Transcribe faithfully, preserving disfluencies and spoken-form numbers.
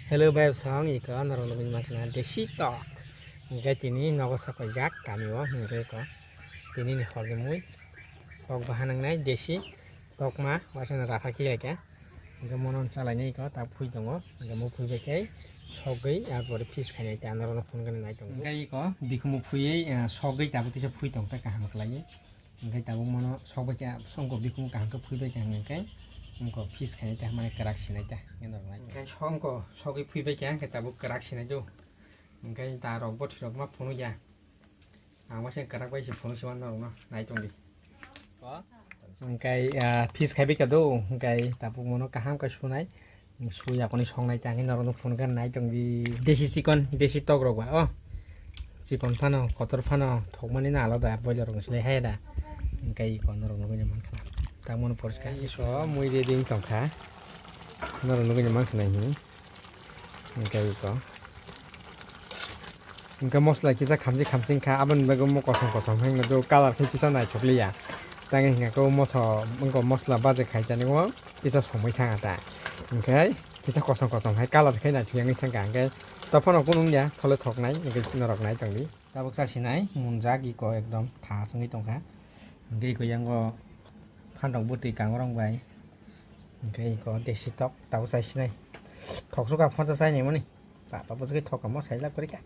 Hello, bayap song, iko norok nugwi mankha na desi tok. Hingke tini nogo sokoijak kami o, hingke iko tini ni hor ni mui. Kok baha nangnai desi tokma, waisa no rakha kilaika. Hingke mono chalainai iko, ta phui tongo. Hingke mo phui bai khe sogwi, ar pore piece khainai ta norok no phone gani nai tongo. Hingke iko bikhumu phui, eh, sogwi tabuk tisa phui tong ta kaham khlaiwi. Hingke tabuk mono sogwi khe songko bikhumu kaham khe phui bai kha hingke wngko piece khainai ta mane kwrak sinai ta hingke norok nai. Hingke songko sogwi phui bai kha hingke tabuk kwrak sinai do. Hingke ta rok bo thwi rok ma phunuk ya. Ang bo se kwrak bai se phunuk se mano norok no nai tong di. Hingke, ah, piece khai bai kha do hingke tabuk mono kaham khe sunai. Sui yakoni songnai ta hwnwi norokno phone khe nai tong di. Desi chikon, desi tok rok ba o. Chikon phano, kotor phano, thokmani no alada, boiler rok no sinai haya da. Hingke iko norok nugwi mankha. Tamo no poriskar. Iso mui ready wng tongkha. Norok nugwi mankha nai hwnwi. Hingke iko. Hingke mosla kisa khamsi khamsi wngkha, aboni bagwi omo kosom kosom hai wngkha, colour khe kisa naithok liya. Tang hingke moso, wngkha mosla baje khai tani o. Kisa somoi thang ta. Hingke kisa kosom kosom hai colour khe naithok wngwi thangkha. Hingke tophano kunu wngya, thole thoknai, hingke norok nai tongdi. Tabuk chasinai, munjak iko ekdom thas wngwi tongkha. Hingke iko yango phantok bwtwi kangrong bai. Hingke iko desi tok, tabuk chasinai. Thoksuka phone chainai mani. Papa bwswk thokamo sailak kwrwikha.